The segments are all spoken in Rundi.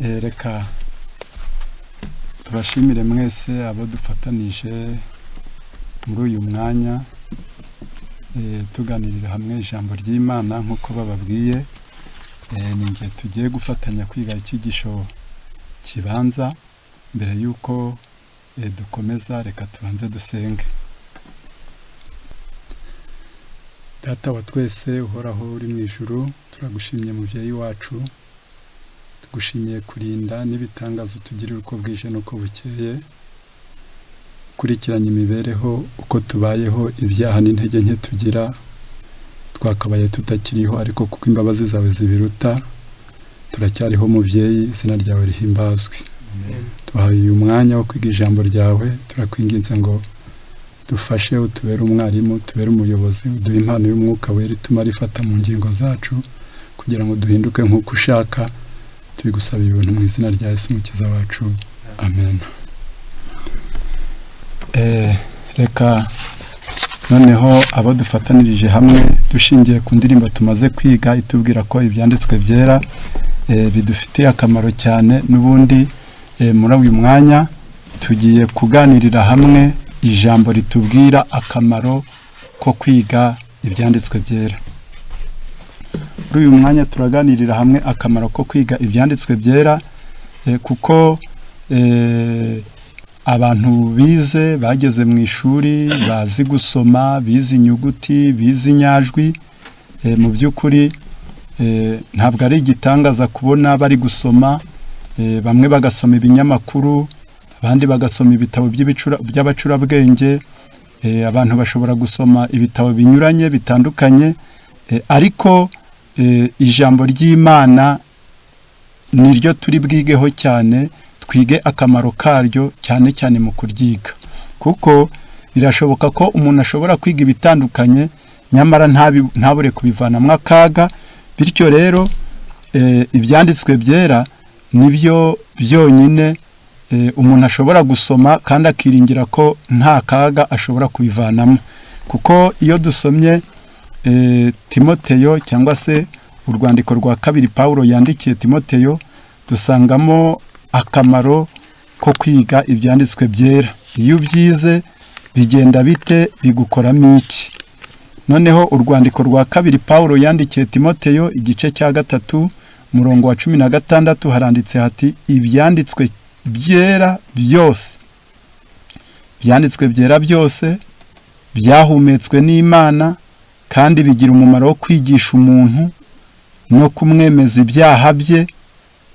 Reka tubashimire mwese abo dufatanije muri uyu mwanya, tuganirira hamwe ijambo ry'Imana nk'uko bababwiye. Ni igihe tugiye gufatanya kwiga icyigisho kibanza. Mbere y'uko dukomeza, reka tubanze dusenge. Data wa twese uhoraho uri mu ijuru, turagushimye mubyeyi wacu, tugushimiye kurinda n'ibitangaza utugirira uko bwije n'uko bukeye, ukurikiranye imibereho uko tubayeho, ibyaha n'intege nke tugira, twakabaye tutakiriho, ariko kuko imbabazi zawe zibiruta turacyariho mubyeyi, izina ryawe rihimbazwe. Tuhaye uyu mwanya wo kwiga ijambo ryawe, turakwinginze ngo dufashe, utubere umwarimu, utubere umuyobozi, uduhe impano y'umwuka wera ituma rifata mu ngingo zacu kugira ngo duhinduke nk'uko ushaka. Tubigusaba ibintu mu izina rya Yesu umukiza wacu, amen. Reka noneho abo dufatanirije hamwe dushingiye ku ndirimbo tumaze kwiga itubwira ko ibyanditswe byera bidufitiye akamaro cyane, n'ubundi muri uyu mwanya tugiye kuganirira hamwe ijambo ritubwira akamaro ko kwiga ibyanditswe byera. Muri uyu mwanya turaganirira hamwe akamaro ko kwiga ibyanditswe byera, kuko abantu bize, bageze mu ishuri, bazi gusoma, bize inyuguti, bize inyajwi, mu by'ukuri ntabwo ari igitangaza kubona bari gusoma, bamwe bagasoma ibinyamakuru, abandi bagasoma ibitabo by'abacurabwenge, abantu bashobora gusoma ibitabo binyuranye bitandukanye, ariko ijambo ry'Imana niryo turi bwigeho cyane, twige akamaro karyo cyane cyane mu kuryiga, kuko birashoboka ko umuntu ashobora kwiga ibitandukanye nyamara ntabure kubivanamo akaga. Bityo rero ibyanditswe byera nibyo byonyine umuntu ashobora gusoma kandi akiringira ko nta kaga ashobora kubivanamo, kuko iyo dusomye Timoteyo cyangwa se urwandiko rwa kabiri Pawulo yandikiye Timoteyo, dusangamo akamaro ko kwiga ibyanditswe byera. Iyo ubyize bigenda bite? Bigukoramo iki? Noneho urwandiko rwa kabiri Pawulo yandikiye Timoteyo, igice cya 3, umurongo wa 16, haranditse hati: ibyanditswe byera byose, ibyanditswe byera byose byahumetswe n'Imana kandi bigira umumaro wo kwigisha umuntu no kumwemeza ibyaha bye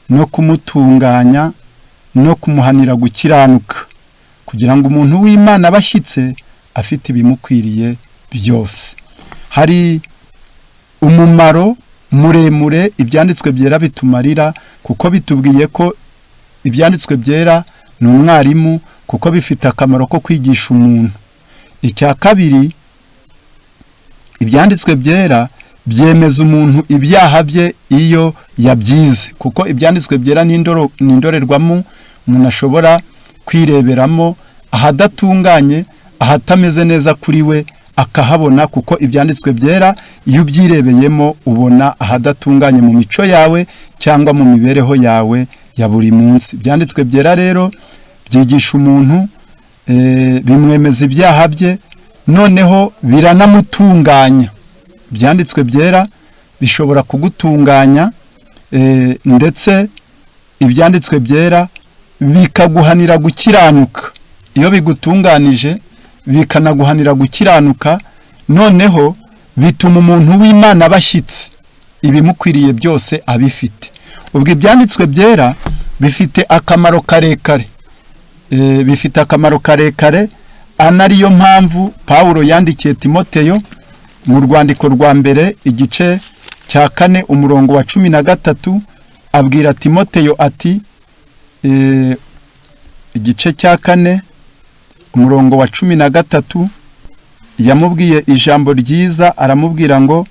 no kumutunganya no kumuhanira gukiranuka, kugira ngo umuntu w'Imana abashyitse afite ibimukwiriye byose. Hari umumaro muremure ibyanditswe byera bitumarira, kuko bitubwiye ko ibyanditswe byera ni umwarimu, kuko bifite akamaro ko kwigisha umuntu. Icya kabiri, ibyanditswe byera byemeza umuntu ibyaha bye iyo yabyize, kuko ibyanditswe byera ni indorerwamo umuntu ashobora kwireberamo ahadatunganye, ahatameze neza kuri we akahabona, kuko ibyanditswe byera iyo ubyirebeyemo ubona ahadatunganye mu mico yawe cyangwa mu mibereho yawe ya buri munsi. Ibyanditswe byera rero byigisha umuntu, bimwemeza ibyaha bye, noneho biranamutunganya. Ibyanditswe byera bishobora kugutunganya, ndetse ibyanditswe byera bikaguhanira gukiranuka. Iyo bigutunganije bikanaguhanira gukiranuka, noneho bituma umuntu w'Imana abashyitse, ibimukwiriye byose abifite. Ubwo ibyanditswe byera bifite akamaro karekare, bifite akamaro karekare, anariyo mpamvu Pawulo yandikiye Timoteyo mu rwandiko rwa mbere, igice cya 4, umurongo wa 13, abwira Timoteyo ati, igice cya 4 umurongo wa 13, yamubwiye ijambo ryiza, aramubwira ngo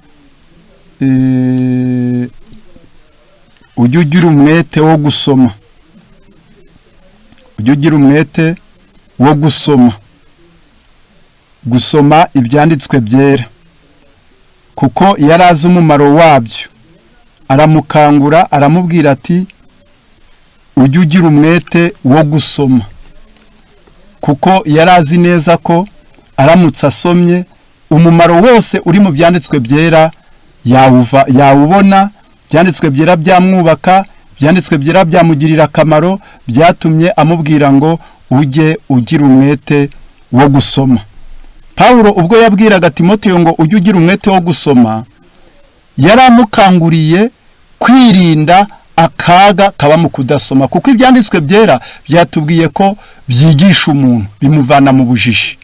ujye ugira umwete wo gusoma, ujye ugira umwete wo gusoma, gusoma ibyanditswe byera, kuko yari azi umumaro wabyo. Aramukangura, aramubwira ati Ujye ugira umwete wo gusoma, kuko yari azi neza ko aramutse asomye, umumaro wose uri mu byanditswe byera yawuva yawubona. Byanditswe byera byamwubaka, byanditswe byera byamugirira akamaro. Byatumye amubwira ngo ujye ugira umwete wo gusoma. Pawulo ubwo yabwiraga Timoteyo ngo ujye ugira umwete wo gusoma, yaramukanguriye kwirinda akaga kaba mu kudasoma, kuko ibyanditswe byera byatubwiye ko byigisha umuntu, bimuvana mu bujiji,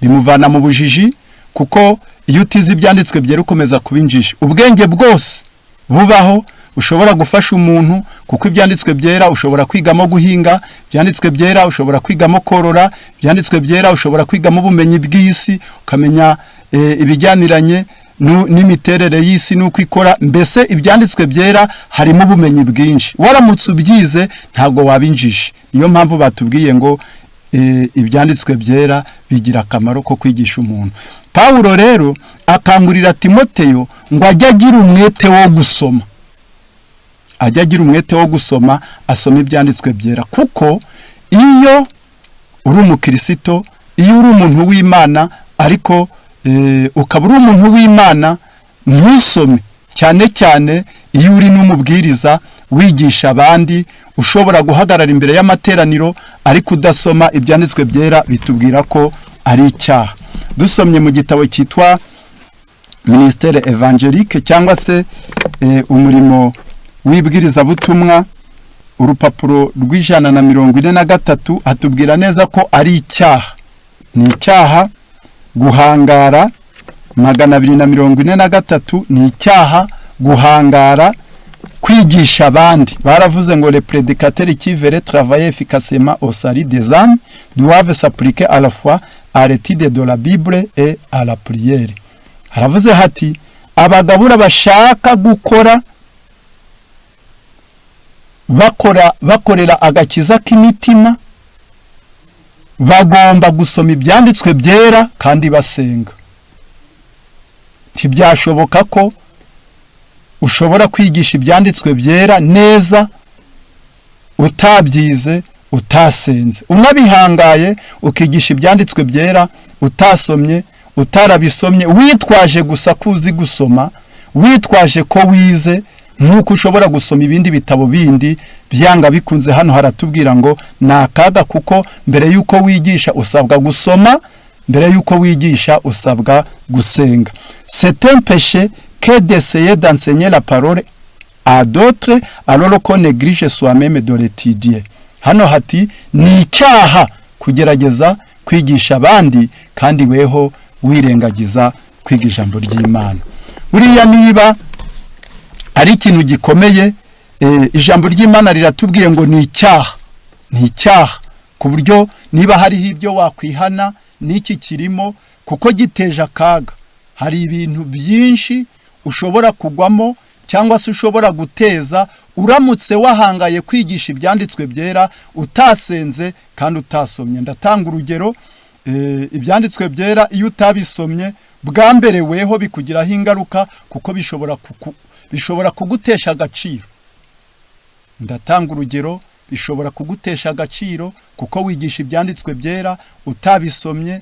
bimuvana mu bujiji, kuko iyo utize ibyanditswe byera ukomeza kuba injiji. Ubwenge bwose bubaho ushobora gufasha umuntu, kuko ibyanditswe byera ushobora kwigamo guhinga, ibyanditswe byera ushobora kwigamo korora, ibyanditswe byera ushobora kwigamo ubumenyi bw'isi, ukamenya ibijyaniranye n'imiterere y'isi n'uko ikora. Mbese ibyanditswe byera harimo ubumenyi bwinshi, waramutse ubyize ntabwo waba injiji. Niyo mpamvu batubwiye ngo ibyanditswe byera bigira akamaro ko kwigisha umuntu. Pawulo rero akangurira Timoteyo ngo ajye agira umwete wo gusoma, ajye agira umwete wo gusoma, asoma ibyanditswe byera, kuko iyo uri umukirisito, iyo uri umuntu w'Imana, ariko ukaba uri umuntu w'Imana ntusome, cyane cyane iyo uri n'umubwiriza wigisha abandi, ushobora guhagarara imbere y'amateraniro ariko udasoma ibyanditswe byera, bitubwira ko ari icyaha. Dusomye mu gitabo cyitwa Ministère évangélique, cyangwa se umurimo w'ibwirizabutumwa, urupapuro rw'143, hatubwira neza ko ari icyaha, ni icyaha guhangara. 243, ni icyaha guhangara kwigisha abandi. Baravuze ngo les prédicateurs qui veulent travailler efficacement au salut des âmes doivent s'appliquer à la fois à l'étude de la Bible et à la prière. Haravuze hati abagabura bashaka gukora, bakora, bakorera agakiza k'imitima, bagomba gusoma ibyanditswe byera kandi basenga. Ntibyashoboka ko ushobora kwigisha ibyanditswe byera neza utabyize, utasenze. Unabihangaye ukigisha ibyanditswe byera utasomye, utarabisomye, witwaje gusa ko uzi gusoma, witwaje ko wize nk'uko ushobora gusoma ibindi bitabo bindi, byanga bikunze hano haratubwira ngo ni akaga, kuko mbere y'uko wigisha usabwa gusoma, mbere y'uko wigisha usabwa gusenga. C'est un péché que d'essayer d'enseigner la parole à d'autres alors qu'on néglige soi-même de l'étudier. Hano hati ni icyaha kugerageza kwigisha abandi kandi weho wirengagiza kwiga ijambo ry'Imana. Buriya niba ari ikintu gikomeye, ijambo ry'Imana riratubwiye ngo ni icyaha, ni icyaha, ku buryo niba hariho ibyo wakwihana n'iki kirimo, kuko giteje akaga. Hari ibintu byinshi ushobora kugwamo cyangwa se ushobora guteza uramutse wahangaye kwigisha ibyanditswe byera utasenze kandi utasomye. Ndatanga urugero: ibyanditswe byera iyo utabisomye bwa mbere, weho bikugiraho ingaruka, kuko bishobora kugutesha agaciro. Ndatanga urugero: bishobora kugutesha agaciro kuko wigisha ibyanditswe byera utabisomye,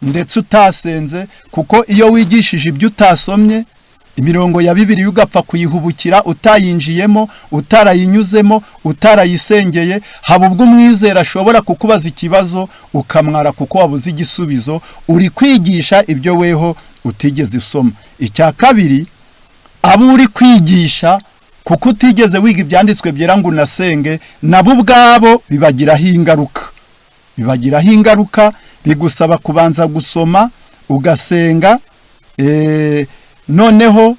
ndetse utasenze, kuko iyo wigishije ibyo utasomye, imirongo ya Bibiliya ugapfa kuyihubukira utayinjiyemo, utarayinyuzemo, utarayisengeye, haba ubwo umwizera ashobora kukubaza ikibazo ukamwara kuko wabuze igisubizo, uri kwigisha ibyo weho utigeze usoma. Icya kabiri, abo uri kwigisha, kuko utigeze wiga ibyanditswe byera ngo unasenge, nabo ubwabo bibagiraho ingaruka, bibagiraho ingaruka. Bigusaba kubanza gusoma, ugasenga, noneho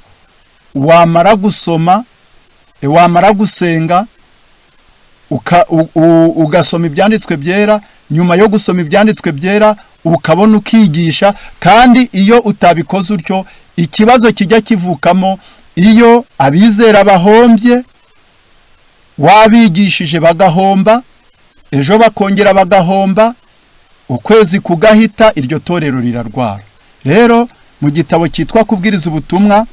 wamara gusoma, wamara gusenga, ugasoma ibyanditswe byera. Nyuma yo gusoma ibyanditswe byera ukabona ukigisha. Kandi iyo utabikoze utyo, ikibazo kijya kivukamo iyo abizera bahombye, wabigishije bagahomba, ejo bakongera bagahomba, ukwezi kugahita, iryo torero rirarwara. Rero mu gitabo cyitwa Kubwiriza Ubutumwa,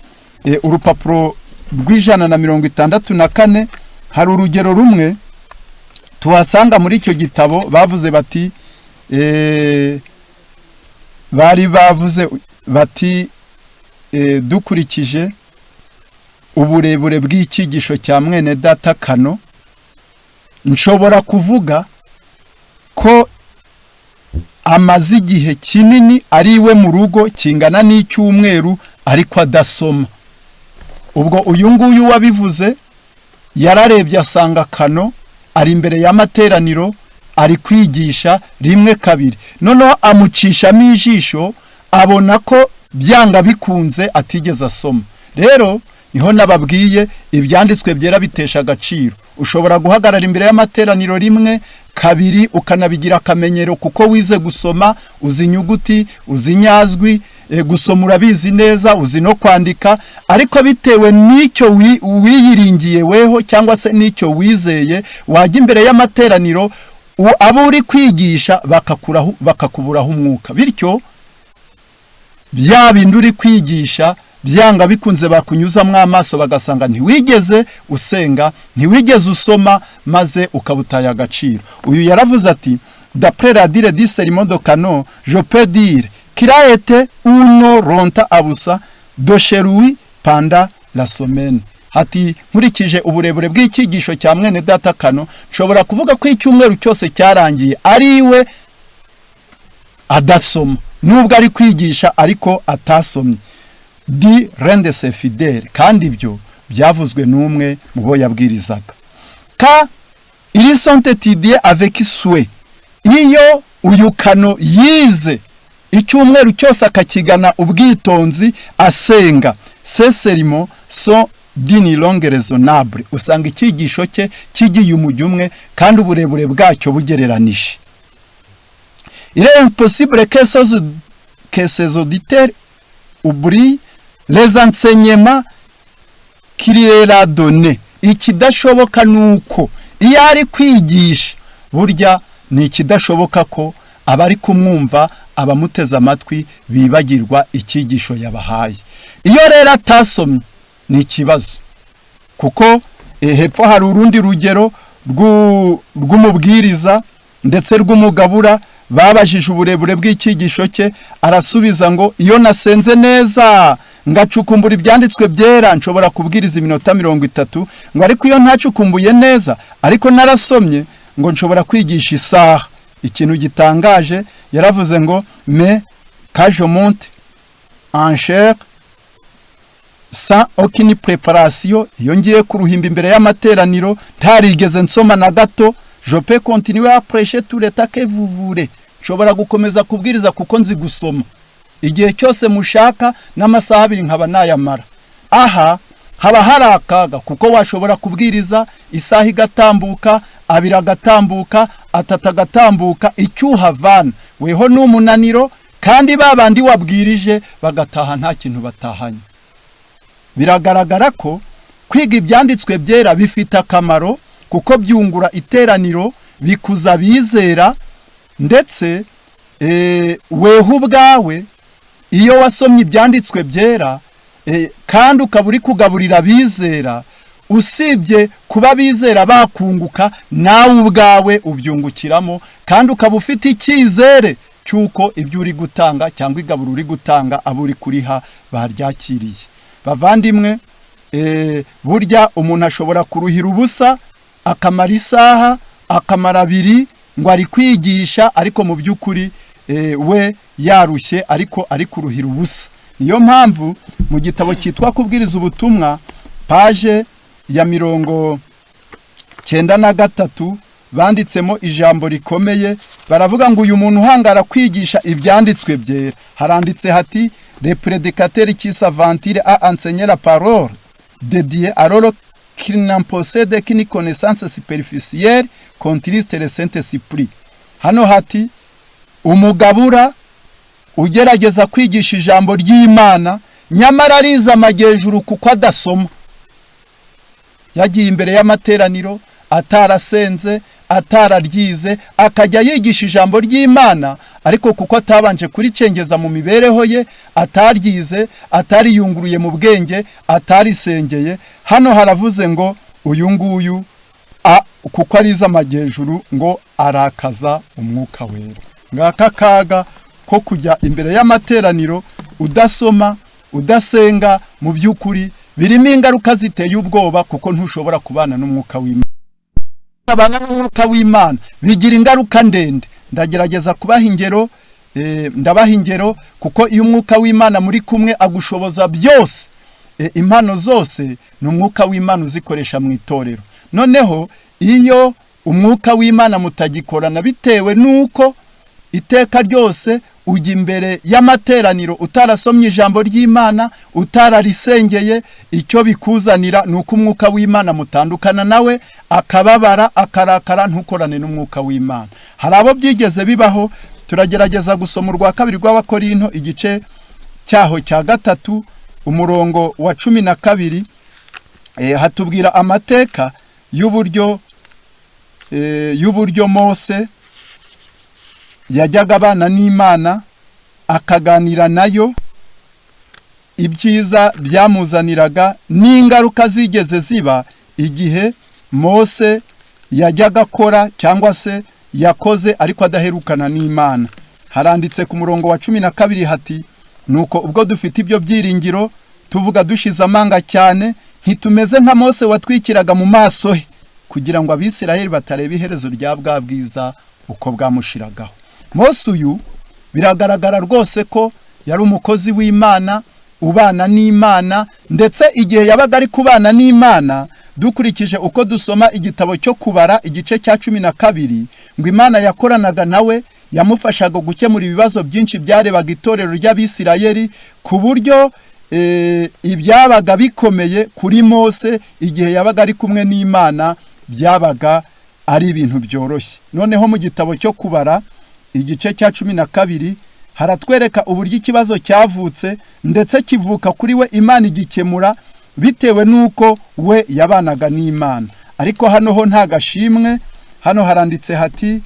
urupapuro rw'164. Hari urugero rumwe tuhasanga muri icyo gitabo. Bavuze bati, bari bavuze bati, dukurikije uburebure bw'icyigisho cya mwene data Kano, nshobora kuvuga ko amaze igihe kinini ari iwe mu rugo kingana n'icyumweru, ariko adasoma. Ubwo uyu nguyu wabivuze yararebye asanga Kano ari imbere y'amateraniro, ari kwigisha rimwe, kabiri, noneho amucishamo ijisho, abona ko byanga bikunze atigeze asoma. Rero niho nababwiye, ibyanditswe byera bitesha agaciro. Ushobora guhagarara imbere y'amateraniro rimwe, kabiri, ukanabigira akamenyero kuko wize gusoma, uzi inyuguti, uzi inyazwi, gusoma urabizi neza, uzi no kwandika, ariko bitewe n'icyo wiyiringiye weho cyangwa se n'icyo wizeye, wajya imbere y'amateraniro, abo uri kwigisha bakakuburaho umwuka. Bityo bya bindi uri kwigisha, byanga bikunze bakunyuzamo amaso bagasanga ntiwigeze usenga, ntiwigeze usoma, maze ukaba utaye agaciro. Uyu yaravuze ati: "D'après la durée du sermon de Kano, je peux dire qu'il a été ou non longtemps absent de chez lui pendant la semaine." Ati: "Nkurikije uburebure bw'icyigisho cya mwene data Kano, nshobora kuvuga ko icyumweru cyose cyarangiye ari iwe adasoma, nubwo ari kwigisha ariko atasomye." Dit l'un de ses fidèles. Kandi ibyo byavuzwe n'umwe mu bo yabwirizaga. Quand ils sont étudiés avec soin, iyo uyu Kano yize icyumweru cyose akakigana ubwitonzi asenga, ses sermons sont d'une longueur raisonnable, usanga icyigisho cye kigiye umujyi umwe kandi uburebure bwacyo bugereranije. Il est impossible que ses auditeurs oublient les enseignements qu'il leur a donnés. Ikidashoboka ni uko iyo ari kwigisha, burya ni ikidashoboka ko abari kumwumva, abamuteze amatwi, bibagirwa icyigisho yabahaye. Iyo rero atasomye ni ikibazo, kuko hepfo hari urundi rugero rw'umubwiriza ndetse rw'umugabura babajije uburebure bw'icyigisho cye, arasubiza ngo: "Iyo nasenze neza ngacukumbura ibyanditswe byera, nshobora kubwiriza iminota 30," ngo "ariko iyo ntacukumbuye neza ariko narasomye," ngo "nshobora kwigisha isaha." Ikintu gitangaje yaravuze ngo: "Mais quand je monte en chaire sans aucune préparation," iyo ngiye kuruhimba imbere y'amateraniro ntarigeze nsoma na gato, "je peux continuer à prêcher tout le temps que vous voulez," nshobora gukomeza kubwiriza kuko nzi gusoma igihe cyose mushaka, n'amasaha 2 nkaba nayamara. Aha haba hari akaga, kuko washobora kubwiriza isaha igatambuka, 2 agatambuka, 3 agatambuka, icyo uhavana weho ni umunaniro, kandi ba bandi wabwirije bagataha nta kintu batahanye. Biragaragara ko kwiga ibyanditswe byera bifite akamaro, kuko byungura iteraniro, bikuza abizera, ndetse weho ubwawe iyo wasomye ibyanditswe byera kandi ukaba uri kugaburira abizera, usibye kuba abizera bakunguka, nawe ubwawe ubyungukiramo, kandi ukaba ufite icyizere cy'uko ibyo uri gutanga cyangwa igaburo uri gutanga, abo uri kuriha baryakiriye. Bavandimwe, burya umuntu ashobora kuruhira ubusa, akamara isaha, akamara 2 ngo ari kwigisha, ariko mu by'ukuri we yarushye, ariko ari kuruhira ubusa. Niyo mpamvu mu gitabo cyitwa Kubwiriza Ubutumwa, page ya 93, banditsemo ijambo rikomeye. Baravuga ngo uyu muntu uhangara kwigisha ibyanditswe byera, haranditse hati: "Le prédicateur qui s'aventure à enseigner la parole de Dieu alors qu'il n'en possède qu'une connaissance superficielle contriste le Saint-Esprit." Hano hati: umugabura ugerageza kwigisha ijambo ry'Imana nyamara arize amajyejuru kuko adasoma, yagiye imbere y'amateraniro atarasenze, atararyize, akajya yigisha ijambo ry'Imana, ariko kuko atabanje kuricengeza mu mibereho ye, ataryize, atariyunguruye mu bwenge, atarisengeye, hano haravuze ngo uyu nguyu Kuko ari iz'amajyejuru, ngo arakaza Umwuka Wera. Ngaka kaga ko kujya imbere y'amateraniro udasoma, udasenga, mu by'ukuri birimo ingaruka ziteye ubwoba, kuko ntushobora kubana n'Umwuka w'Imana. Abana n'Umwuka w'Imana bigira ingaruka ndende. Ndagerageza kubaha ingero, ndabaha ingero, kuko iyo Umwuka w'Imana muri kumwe agushoboza byose. Impano zose ni Umwuka w'Imana uzikoresha mu itorero. Noneho iyo Umwuka w'Imana mutagikorana, bitewe n'uko iteka ryose ujya imbere y'amateraniro utarasomye ijambo ry'Imana, utararisengeye, icyo bikuzanira ni uko Umwuka w'Imana mutandukana nawe, akababara, akarakara, ntukorane n'Umwuka w'Imana. Hari abo byigeze bibaho. Turagerageza gusoma urwa kabiri rw'Abakorinto, igice cyaho cya 3, umurongo wa 12. Hatubwira amateka y'uburyo Mose yajyaga abana n'Imana, akaganira nayo, ibyiza byamuzaniraga n'ingaruka zigeze ziba igihe Mose yajyaga akora cyangwa se yakoze ariko adaherukana n'Imana. Haranditse ku murongo wa 12 hati: "Nuko ubwo dufite ibyo byiringiro, tuvuga dushize amanga cyane, ntitumeze nka Mose watwikiraga mu maso he, kugira ngo Abisirayeli batareba iherezo rya bwa bwiza uko bwamushiragaho." Mose uyu biragaragara rwose ko yari umukozi w'Imana ubana n'Imana, ndetse igihe yabaga ari kubana n'Imana, dukurikije uko dusoma igitabo cyo Kubara, igice cya 12, ngo Imana yakoranaga nawe, yamufashaga gukemura ibibazo byinshi byarebaga itorero ry'Abisirayeli, ku buryo ibyabaga bikomeye kuri Mose, igihe yabaga ari kumwe n'Imana byabaga ari ibintu byoroshye. Noneho mu gitabo cyo Kubara, igice cya 12, haratwereka uburyo ikibazo cyavutse, ndetse kivuka kuri we, Imana igikemura bitewe n'uko we yabanaga n'Imana. Ariko hano ho nta gashimwe. Hano haranditse hati,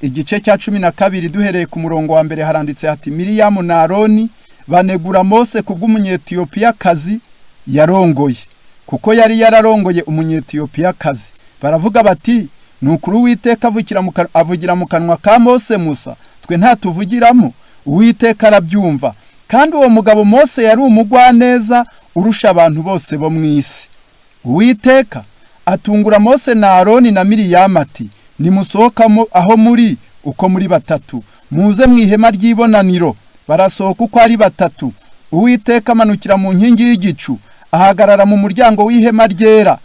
igice cya 12 duhereye ku murongo wa 1, haranditse hati: "Miriyamu na Aroni banegura Mose kubw'Umunyetiyopiyakazi yarongoye, kuko yari yararongoye Umunyetiyopiyakazi. Baravuga bati: 'Ni ukuri Uwiteka avugira mu kanwa ka Mose musa, twe ntatuvugiramo?' Uwiteka arabyumva. Kandi uwo mugabo Mose yari umugwaneza urusha abantu bose bo mu isi. Uwiteka atungura Mose na Aroni na Miriyamu ati: 'Nimusohokamo aho muri uko muri batatu, muze mu ihema ry'ibonaniro.' Barasohoka uko ari batatu. Uwiteka amanukira mu nkingi y'igicu, ahagarara mu muryango w'ihema ryera,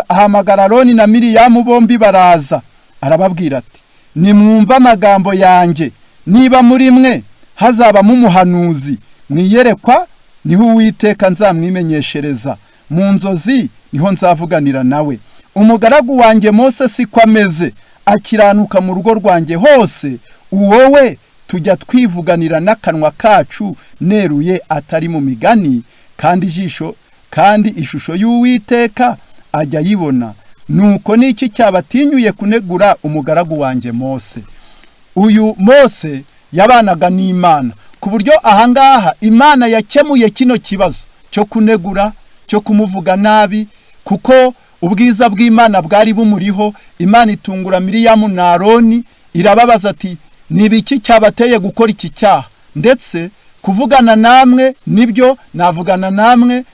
ahamagara Aroni na Miriyamu, bombi baraza. Arababwira ati: 'Nimwumve amagambo yanjye. Niba muri mwe hazabamo umuhanuzi, mu iyerekwa niho Uwiteka nzamwimenyeshereza, mu nzozi niho nzavuganira nawe. Umugaragu wanjye Mose siko ameze, akiranuka mu rugo rwanjye hose. Uwowe tujya twivuganira n'akanwa kacu neruye, atari mu migani, kandi ijisho, kandi ishusho y'Uwiteka ajya ayibona. Nuko niki cyabatinyuye kunegura umugaragu wanjye Mose?'" Uyu Mose yabanaga n'Imana ku buryo ahangaha Imana yakemuye kino kibazo cyo kunegura, cyo kumuvuga nabi, kuko ubwiza bw'Imana bwari bumuriho. Imana itungura Miriyamu na Aroni, irababaza ati: "Ni ibiki cyabateye gukora iki cyaha? Ndetse kuvugana namwe nibyo navugana namwe,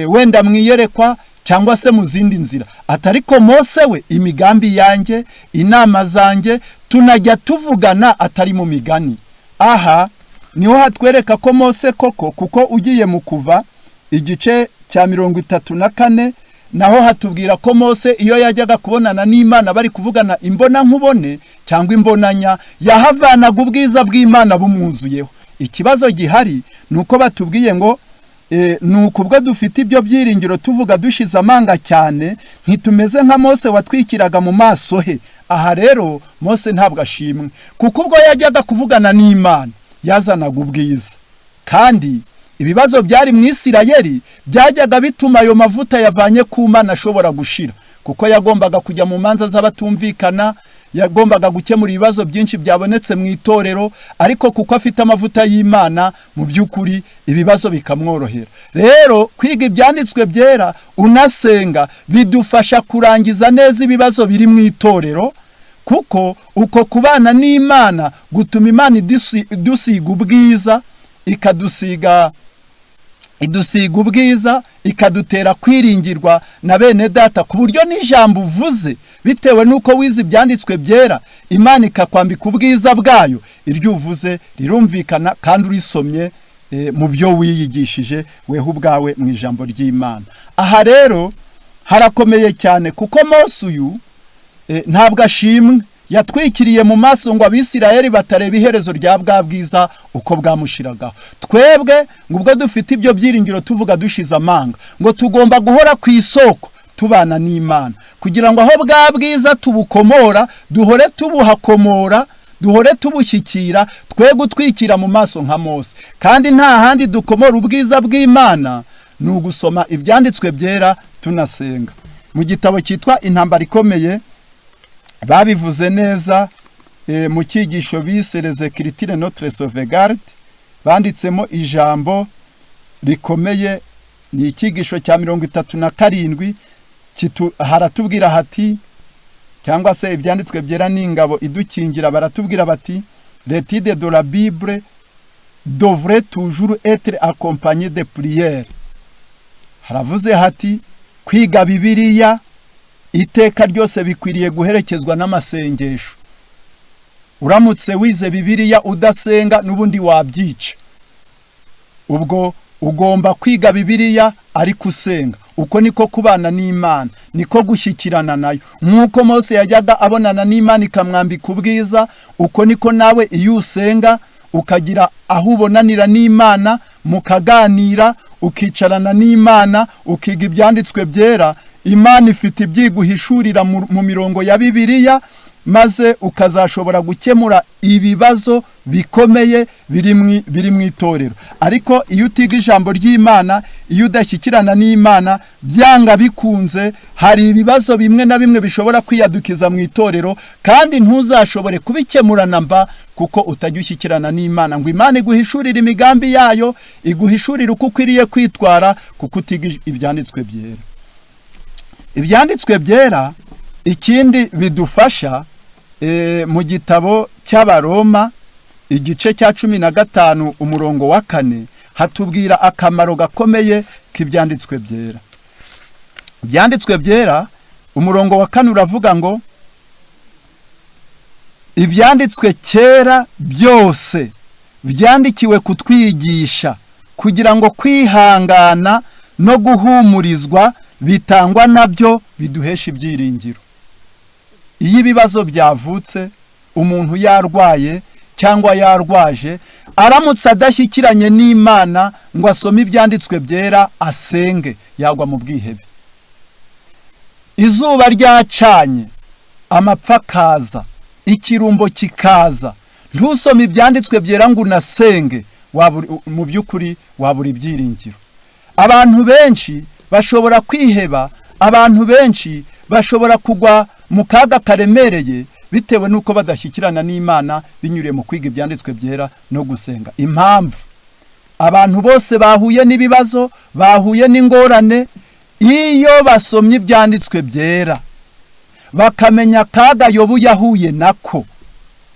wenda mwiyerekwa cyangwa se mu zindi nzira, atariko Mose we, imigambi yanjye, inama zanjye, tunajya tuvugana atari mu migani." Aha niho hatwereka ko Mose koko, kuko ugiye mu Kuva, igice cya 34, naho hatubwira ko Mose iyo yajyaga kubonana n'Imana, bari kuvugana imbona nkubone cyangwa imbonanya, yahavanaga ubwiza bw'Imana bumwuzuyeho. Ikibazo gihari ni uko batubwiye ngo ni ukubwo dufite ibyo byiringiro, tuvuga dushize amanga cyane, ntitumeze nka Mose watwikiraga mu maso he. Aha rero Mose ntabwo ashimwe, kuko ubwo yajyaga kuvugana n'Imana yazanaga ubwiza, kandi ibibazo byari mu Isirayeli byajyaga bituma ayo mavuta yavanye ku Mana ashobora gushira, kuko yagombaga kujya mu manza z'abatumvikana. yagombaga gukemura ibibazo byinshi byabonetse mu itorero, ariko kuko afite amavuta y'Imana mu by'ukuri ibibazo bikamworohera. Rero kwiga ibyanditswe byera unasenga bidufasha kurangiza neza ibibazo biri mu itorero, kuko uko kubana n'Imana gutuma Imana idusiga ubwiza, idusiga ubwiza, ikadutera kwiringirwa na bene data, ku buryo n'ijambo uvuze bitewe n'uko wize ibyanditswe byera, Imana ikakwambika ubwiza bwayo, iryo uvuze rirumvikana kandi urisomye mu byo wiyigishije weho ubwawe mu ijambo ry'Imana. Aha rero harakomeye cyane, kuko Mose uyu ntabwo ashimwe, yatwikiriye mu maso ngo Abisirayeli batareba iherezo rya bwa bwiza uko bwamushiragaho. Twebwe ngo ubwo dufite ibyo byiringiro tuvuga dushize amanga, ngo tugomba guhora ku isoko tubana n'Imana, kugira ngo aho bwa bwiza tubukomora duhore tubuhakomora, duhore tubushyikira, twe gutwikira mu maso nka Mose. Kandi nta handi dukomora ubwiza bw'Imana, ni ugusoma ibyanditswe byera tunasenga. Mu gitabo cyitwa Intambara Ikomeye babivuze neza, mu cyigisho bise "Les Écritures, notre sauvegarde", banditsemo ijambo rikomeye, ni icyigisho cya 37. Haratubwira hati, cyangwa se ibyanditswe byera n'ingabo idukingira. Baratubwira bati: "L'étude de la Bible devrait toujours être accompagnée de prière." Haravuze hati: kwiga Bibiliya iteka ryose bikwiriye guherekezwa n'amasengesho. Uramutse wize Bibiliya udasenga, n'ubundi wabyica. Ubwo ugomba kwiga Bibiliya ariko usenga. Uko niko kubana n'Imana, niko gushyikirana nayo. Nk'uko Mose yajyaga abonana n'Imana ikamwambika ubwiza, uko niko nawe iyo usenga ukagira aho ubonanira n'Imana, mukaganira, ukicarana n'Imana, ukiga ibyanditswe byera, Imana ifite ibyiguhishurira mu mirongo ya Bibiliya, maze ukazashobora gukemura ibibazo bikomeye biri mu itorero. Ariko iyo utiga ijambo ry'Imana, iyo udashyikirana n'Imana, byanga bikunze hari ibibazo bimwe na bimwe bishobora kwiyadukiza mu itorero, kandi ntuzashobore kubikemura na mba, kuko utajya ushyikirana n'Imana ngo Imana iguhishurire imigambi yayo, iguhishurire uko ukwiriye kwitwara, kuko utiga ibyanditswe byera. Ibyanditswe byera ikindi bidufasha, mu gitabo cy'Abaroma igice cya 15 umurongo wa 4, hatubwira akamaro gakomeye k'ibyanditswe byera. Ibyanditswe byera, umurongo wa 4 uravuga ngo: "Ibyanditswe kera byose byandikiwe kutwigisha, kugira ngo kwihangana no guhumurizwa bitangwa nabyo biduhesha ibyiringiro." Iyo ibibazo byavutse, umuntu yarwaye cyangwa yarwaje, aramutse adashyikiranye n'Imana ngo asome ibyanditswe byera, asenge, yagwa mu bwihebe. Izuba ryacanye, amapfa akaza, ikirumbo kikaza, ntusome ibyanditswe byera ngo unasenge, mu by'ukuri wabura ibyiringiro. Abantu benshi bashobora kwiheba, abantu benshi bashobora kugwa mu kaga karemereye bitewe n'uko badashyikirana n'Imana binyuriye mu kwiga ibyanditswe byera no gusenga. Impamvu abantu bose bahuye n'ibibazo, bahuye n'ingorane, iyo basomye ibyanditswe byera bakamenya akaga Yobu yahuye nako,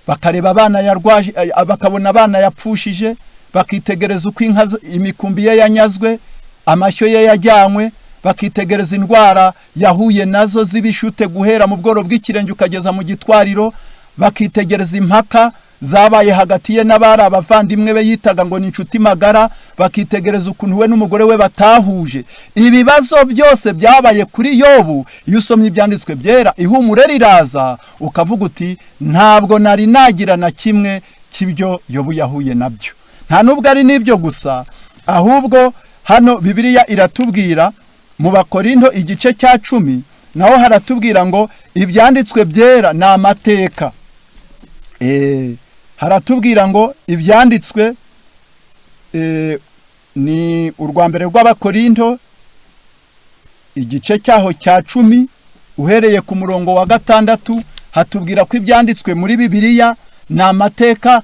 bakareba abana yarwaje, bakabona abana yapfushije, bakitegereza uko inka imikumbi ye yanyazwe, amashyo ye yajyanywe, bakitegereza indwara yahuye nazo z'ibishute guhera mu bworo bw'ikirenge ukageza mu gitwariro, bakitegereza impaka zabaye hagati ye n'abari abavandimwe be yitaga ngo ni inshuti magara, bakitegereza ukuntu we n'umugore we batahuje, ibibazo byose byabaye kuri Yobu, iyo usomye ibyanditswe byera ihumure riraza, ukavuga uti: "Ntabwo nari nagira na kimwe cy'ibyo Yobu yahuye nabyo." Nta nubwo ari n'ibyo gusa, ahubwo hano Bibiliya iratubwira mu Bakorinto igice cya 10, naho haratubwira ngo ibyanditswe byera ni amateka. Haratubwira ngo ibyanditswe, ni urwa mbere rw'Abakorinto igice cyaho cya 10 uhereye ku murongo wa 6, haratubwira ngo: "Ibyanditswe byera Hatubwira ko ibyanditswe muri Bibiliya ni amateka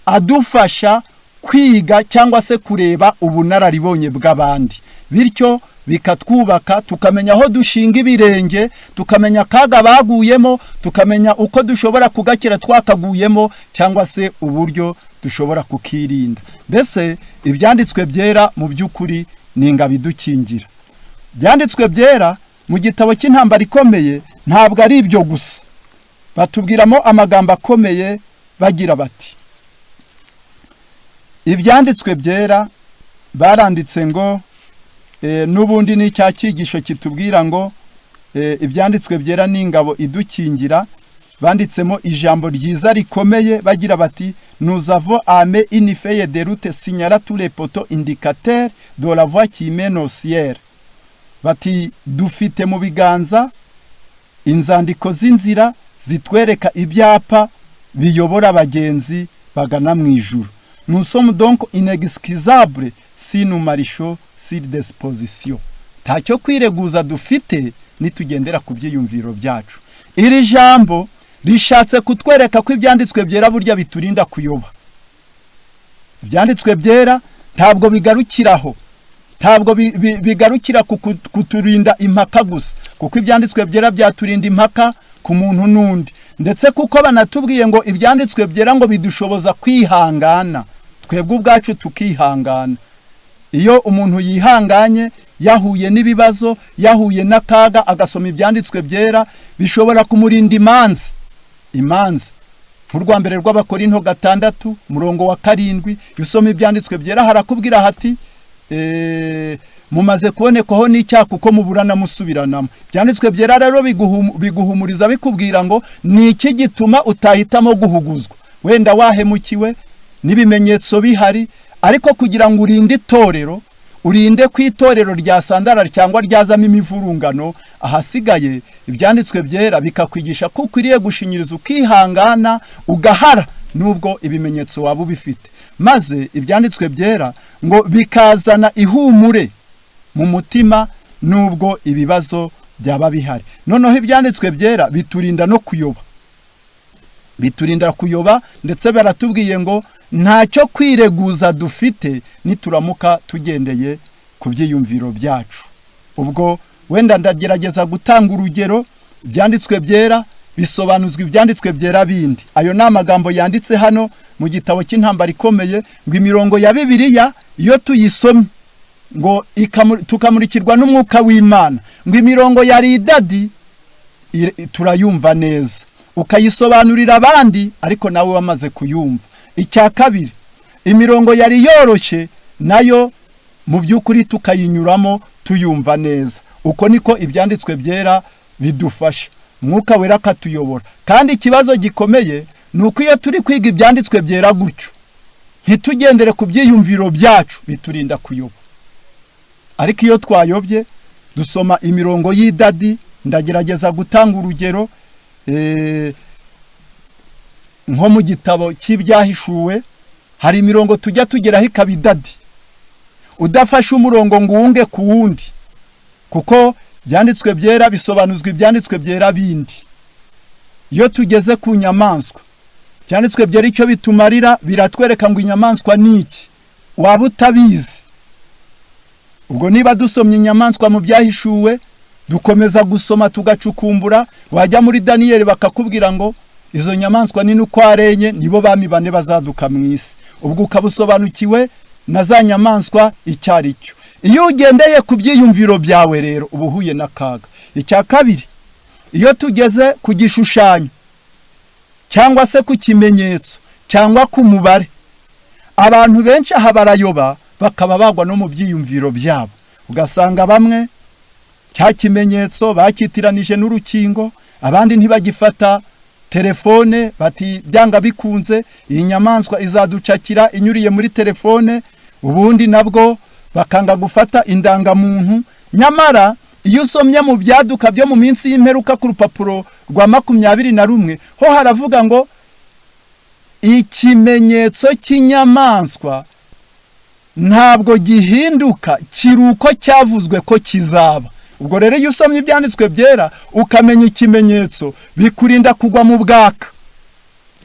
adufasha kwiga cyangwa se kureba ubunararibonye bw'abandi, bityo bikatwubaka, tukamenya aho dushinga ibirenge, tukamenya akaga baguyemo, tukamenya uko dushobora kugakira twakaguyemo, cyangwa se uburyo dushobora kukirinda. Mbese ibyanditswe byera mu by'ukuri ni ingabo idukingira. Ibyanditswe byera mu gitabo cy'Intambara Ikomeye ntabwo ari ibyo gusa. Batubwiramo amagambo akomeye bagira bati: ibyanditswe byera baranditse ngo n'ubundi ni cya cyigisho kitubwira ngo ibyanditswe byera ni ingabo idukingira. Banditsemo ijambo ryiza rikomeye bagira bati: "Nous avons en main une feuille de route signalant tous les poteaux indicateurs de la voie qui mène au ciel." Bati dufite mu biganza inzandiko z'inzira zitwereka ibyapa biyobora abagenzi bagana mu ijuru. "Nous sommes donc inexcusables si nous marchons sur des suppositions." Ntacyo kwireguza dufite nitugendera ku byiyumviro byacu. Iri jambo rishatse kutwereka ko ibyanditswe byera burya biturinda kuyoba. Ibyanditswe byera ntabwo bigarukiraho, ntabwo bigarukira kuturinda impaka gusa, kuko ibyanditswe byera byaturinda impaka ku muntu n'undi, ndetse kuko banatubwiye ngo ibyanditswe byera ngo bidushoboza kwihangana, twebwe ubwacu tukihangana. Iyo umuntu yihanganye, yahuye n'ibibazo, yahuye n'akaga, agasoma ibyanditswe byera, bishobora kumurinda imanza. Imanza nk'urwa mbere rw'Abakorinto 6, umurongo wa 7, iyo usoma ibyanditswe byera harakubwira hati: "Mumaze kubonekwaho n'icyaha kuko muburana musubiranamo." Ibyanditswe byera rero biguhumuriza, bikubwira ngo ni iki gituma utahitamo guhuguzwa? Wenda wahemukiwe n'ibimenyetso bihari, ariko kugira ngo urinde itorero, urinde ko itorero ryasandara cyangwa ryazamo imivurungano, ahasigaye ibyanditswe byera bikakwigisha ko ukwiriye gushinyiriza, ukihangana, ugahara nubwo ibimenyetso waba ubifite. Maze ibyanditswe byera ngo bikazana ihumure mu mutima nubwo ibibazo byaba bihari. Noneho ibyanditswe byera biturinda no kuyoba, biturinda kuyoba. Ndetse baratubwiye ngo ntacyo kwireguza dufite nituramuka tugendeye ku byiyumviro byacu. Ubwo wenda ndagerageza gutanga urugero. Ibyanditswe byera bisobanuzwa ibyanditswe byera bindi. Ayo ni amagambo yanditse hano mu gitabo cy'Intambara Ikomeye, ngo imirongo ya Bibiliya iyo tuyisomye ngo tukamurikirwa n'Umwuka w'Imana, ngo imirongo ya ridadi turayumva neza, ukayisobanurira abandi ariko nawe wamaze kuyumva. Icya kabiri, imirongo yari yoroshye nayo mu by'ukuri tukayinyuramo tuyumva neza. Uko niko ibyanditswe byera bidufasha, Mwuka Wera akatuyobora. Kandi ikibazo gikomeye ni uko iyo turi kwiga ibyanditswe byera gutyo, ntitugendere ku byiyumviro byacu, biturinda kuyoba. Ariko iyo twayobye, dusoma imirongo y'idadi. Ndagerageza gutanga urugero, nko mu gitabo cy'Ibyahishuwe hari imirongo tujya tugeraho ikaba idadi, udafashe umurongo ngo uwunge ku wundi, kuko ibyanditswe byera bisobanuzwa ibyanditswe byera bindi. Iyo tugeze ku nyamaswa, ibyanditswe byera icyo bitumarira, biratwereka ngo inyamaswa ni iki, waba utabizi. Ubwo niba dusomye inyamaswa mu Byahishuwe, dukomeza gusoma, tugacukumbura, wajya muri Daniyeli bakakubwira ngo izo nyamaswa nini uko ari enye nibo bami bane bazaduka mu isi. Ubwo ukaba usobanukiwe na za nyamaswa icyo ari cyo. Iyo ugendeye ku byiyumviro byawe rero, uba uhuye n'akaga. Icya kabiri, iyo tugeze ku gishushanyo cyangwa se ku kimenyetso cyangwa ku mubare, abantu benshi aha barayoba, bakaba bagwa no mu byiyumviro byabo. Ugasanga bamwe cya kimenyetso bakitiranije n'urukingo, abandi ntibagifata telefone, bati byanga bikunze iyi nyamaswa izaducakira inyuriye muri telefone. Ubundi nabwo bakanga gufata indangamuntu. Nyamara iyo usomye mu Byaduka byo mu minsi y'imperuka, ku rupapuro rwa 21, ho haravuga ngo ikimenyetso cy'inyamaswa ntabwo gihinduka, kiri uko cyavuzwe ko kizaba. Ubwo rero iyo usomye ibyanditswe byera ukamenya ikimenyetso, bikurinda kugwa mu bwaka,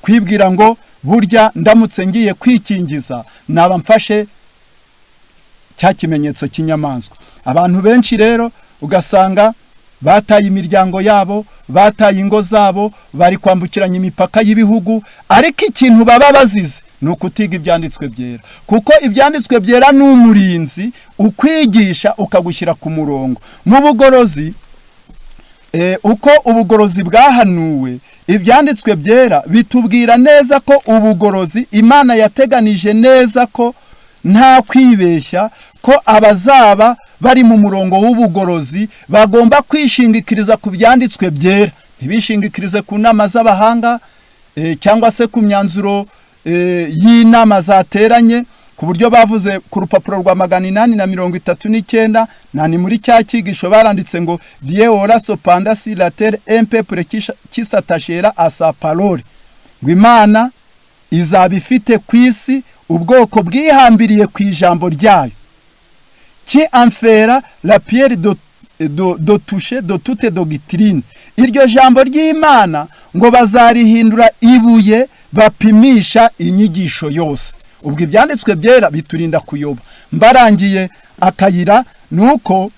kwibwira ngo burya ndamutse ngiye kwikingiza naba mfashe cya kimenyetso cy'inyamaswa. Abantu benshi rero ugasanga bataye imiryango yabo, bataye ingo zabo, bari kwambukiranya imipaka y'ibihugu, ariko ikintu baba bazize ni ukutiga ibyanditswe byera, kuko ibyanditswe byera ni umurinzi ukwigisha, ukagushyira ku murongo. Mu bugorozi, uko ubugorozi bwahanuwe, ibyanditswe byera bitubwira neza ko ubugorozi Imana yateganije neza ko nta kwibeshya, ko abazaba bari mu murongo w'ubugorozi bagomba kwishingikiriza ku byanditswe byera, ntibishingikirize ku nama z'abahanga cyangwa se ku myanzuro y'inama zateranye, ku buryo bavuze ku rupapuro rwa 839 nani muri cya cyigisho baranditse ngo: "Dieu aura cependant sur la terre un peuple qui s'attachera à sa parole", ngo Imana izaba ifite ku isi ubwoko bwihambiriye ku ijambo ryayo, "qui en fera la pierre de touche de toute doctrine". Iryo jambo ry'Imana ngo bazarihindura ibuye bapimisha inyigisho yose. Ubwo ibyanditswe byera biturinda kuyoba. Mbarangiye akayira ni uko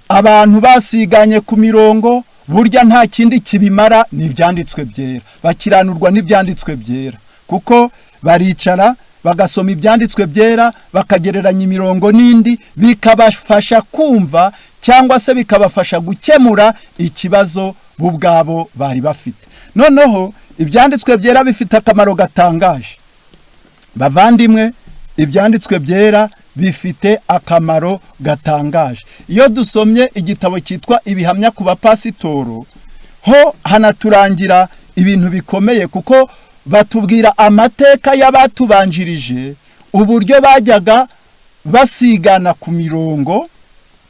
abantu basiganye ku mirongo, burya nta kindi kibimara ni ibyanditswe byera. Bakiranurwa n'ibyanditswe byera, kuko baricara bagasoma ibyanditswe byera, bakagereranya imirongo n'indi, bikabafasha kumva cyangwa se bikabafasha gukemura ikibazo bo ubwabo bari bafite. Noneho ibyanditswe byera bifite akamaro gatangaje. Bavandimwe, ibyanditswe byera bifite akamaro gatangaje. Iyo dusomye igitabo cyitwa Ibihamya ku Bapasitoro, ho hanaturangira ibintu bikomeye, kuko batubwira amateka y'abatubanjirije, uburyo bajyaga basigana ku mirongo,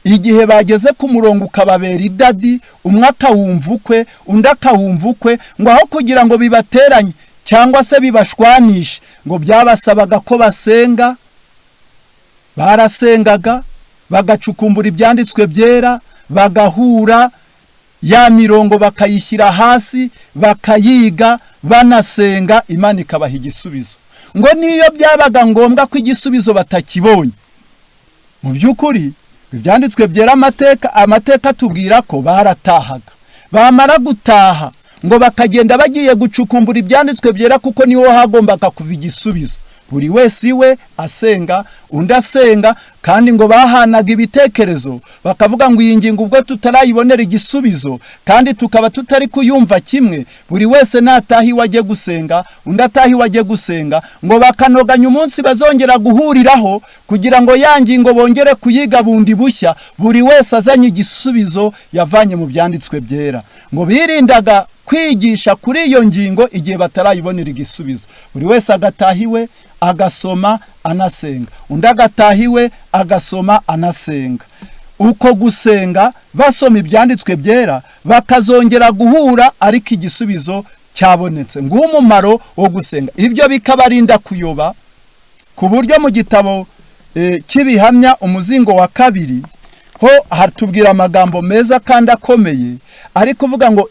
igihe bageze ku murongo ukababera idadi, umwe akawumva ukwe, undi akawumva ukwe, ngo aho kugira ngo bibateranye cyangwa se bibashwanishe, ngo byabasabaga ko basenga. Barasengaga, bagacukumbura ibyanditswe byera, bagahura, ya mirongo bakayishyira hasi, bakayiga banasenga, Imana ikabaha igisubizo. Ngo niyo byabaga ngombwa ko igisubizo batakibonye, mu by'ukuri ibyanditswe byera, amateka atubwira ko baratahaga, bamara gutaha ngo bakagenda bagiye gucukumbura ibyanditswe byera, kuko niho hagombaga kuva igisubizo. Buri wese iwe asenga, undi asenga, kandi ngo bahanaga ibitekerezo, bakavuga ngo iyi ngingo ubwo tutarayibonera igisubizo kandi tukaba tutari kuyumva kimwe, buri wese nataha iwe ajye gusenga, undi ataha iwe ajye gusenga. Ngo bakanoganya umunsi bazongera guhuriraho kugira ngo ya ngingo bongere kuyiga bundi bushya, buri wese azanye igisubizo yavanye mu byanditswe byera. Ngo birindaga kwigisha kuri iyo ngingo igihe batarayibonera igisubizo. Buri wese agataha iwe agasoma anasenga, undi agataha iwe agasoma anasenga. Uko gusenga basoma ibyanditswe byera, bakazongera guhura ariko igisubizo cyabonetse. Nguwo umumaro wo gusenga. Ibyo bikabarinda kuyoba, ku buryo mu gitabo cy'Ibihamya, umuzingo wa kabiri, ho hatubwira amagambo meza kandi akomeye, ari kuvuga ngo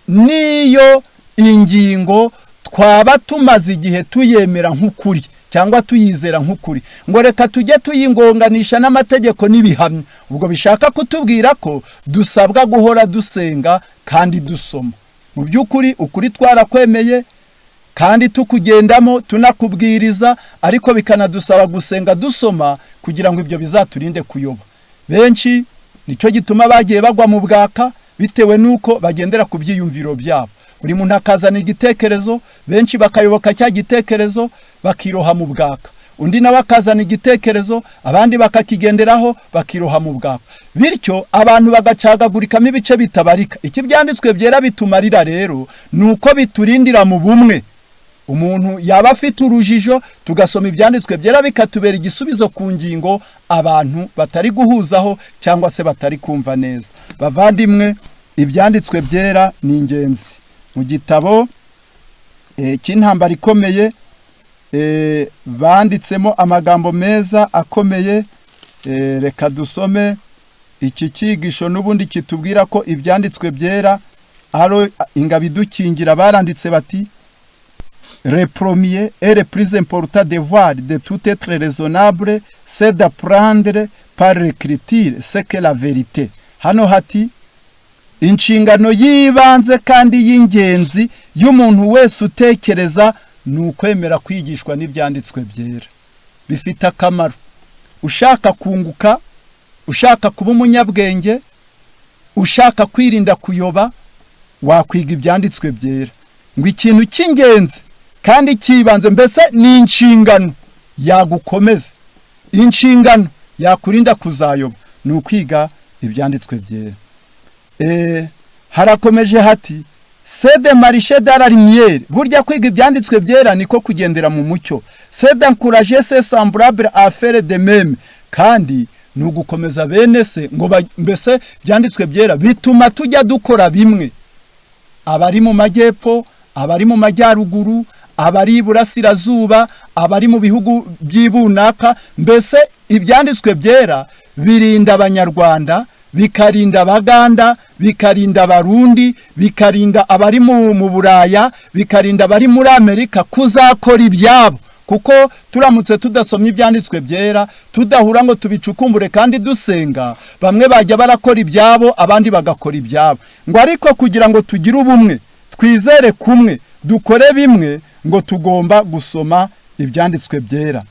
niyo ingingo twaba tumaze igihe tuyemera nk'ukuri cyangwa tuyizera nk'ukuri, ngo reka tujye tuyingonganisha n'amategeko n'ibihamya. Ubwo bishaka kutubwira ko dusabwa guhora dusenga kandi dusoma. Mu by'ukuri ukuri twarakwemeye kandi tukugendamo, tunakubwiriza, ariko bikanadusaba gusenga dusoma kugira ngo ibyo bizaturinde kuyoba. Benshi nicyo gituma bagiye bagwa mu bwaka, bitewe n'uko bagendera ku byiyumviro byabo. Buri muntu akazana igitekerezo, benshi bakayoboka cya gitekerezo, bakiroha mu bwaka. Undi nawe akazana igitekerezo, abandi bakakigenderaho, bakiroha mu bwaka. Bityo abantu bagacagagurikamo ibice bitabarika. Iki byanditswe byera bitumarira rero ni uko biturindira mu bumwe. Umuntu yaba afite urujijo, tugasoma ibyanditswe byera, bikatubera igisubizo ku ngingo abantu batari guhuzaho cyangwa se batari kumva neza. Bavandimwe, ibyanditswe byera ni ingenzi. Mu gitabo cy'Intambara Ikomeye banditsemo amagambo meza akomeye. Reka dusome Iki cyigisho n'ubundi kitubwira ko ibyanditswe byera ari ingabo idukingira. Baranditse bati: "Le premier et le plus important devoir de tout être raisonnable, c'est d'apprendre par l'écriture ce qu'est la vérité." Hano hati: inshingano y'ibanze kandi y'ingenzi y'umuntu wese utekereza ni ukwemera kwigishwa n'ibyanditswe byera. Bifite akamaro. Ushaka kunguka, ushaka kuba umunyabwenge, ushaka kwirinda kuyoba, wakwiga ibyanditswe byera. Ngo ikintu cy'ingenzi kandi cy'ibanze, mbese ni inshingano yagukomeza, inshingano yakurinda kuzayoba, ni ukwiga ibyanditswe byera. Harakomeje hati: "C'est de marcher dans la lumière." Burya kwiga ibyanditswe byera niko kugendera mu mucyo. "C'est d'encourager ses semblables à faire de même." Kandi ni ugukomeza bene se ngo mbese byanditswe byera bituma tujya dukora bimwe, abari mu majyepfo, abari mu majyaruguru, abari iburasirazuba, abari mu bihugu by'ibunaka. Mbese ibyanditswe byera birinda Abanyarwanda, bikarinda Abaganda, bikarinda Abarundi, bikarinda abari mu Buraya, bikarinda abari muri Amerika kuzakora ibyabo. Kuko turamutse tudasomye ibyanditswe byera, tudahura ngo tubicukumbure kandi dusenga, bamwe bajya barakora ibyabo, abandi bagakora ibyabo. Ngo ariko kugira ngo tugire ubumwe, twizere kumwe, dukore bimwe, ngo tugomba gusoma ibyanditswe byera.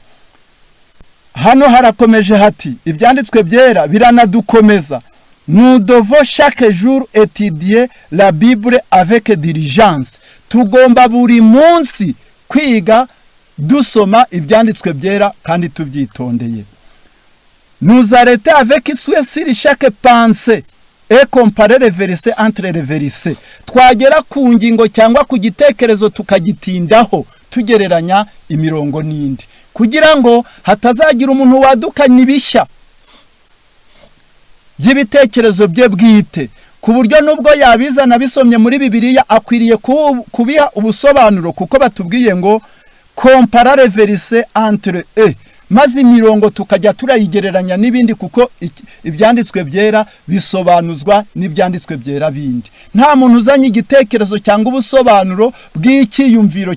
Hano harakomeje hati: ibyanditswe byera biranadukomeza. "Nous devons chaque jour étudier la Bible avec diligence." Tugomba buri munsi kwiga, dusoma ibyanditswe byera kandi tubyitondeye. "Nous arrêter avec soin sur chaque pensée et comparer les versets entre les versets." Twagera ku ngingo cyangwa ku gitekerezo, tukagitindaho, tugereranya imirongo n'indi, kugira ngo hatazagira umuntu wadukanye ibishya by'ibitekerezo bye bwite, ku buryo nubwo yabizana bisomye muri Bibiliya, akwiriye kubiha ubusobanuro, kuko batubwiye ngo "comparer versets entre eux", maze imirongo tukajya turayigereranya n'ibindi, kuko ibyanditswe byera bisobanuzwa n'ibyanditswe byera bindi. Nta muntu uzanye igitekerezo cyangwa ubusobanuro bw'icyiyumviro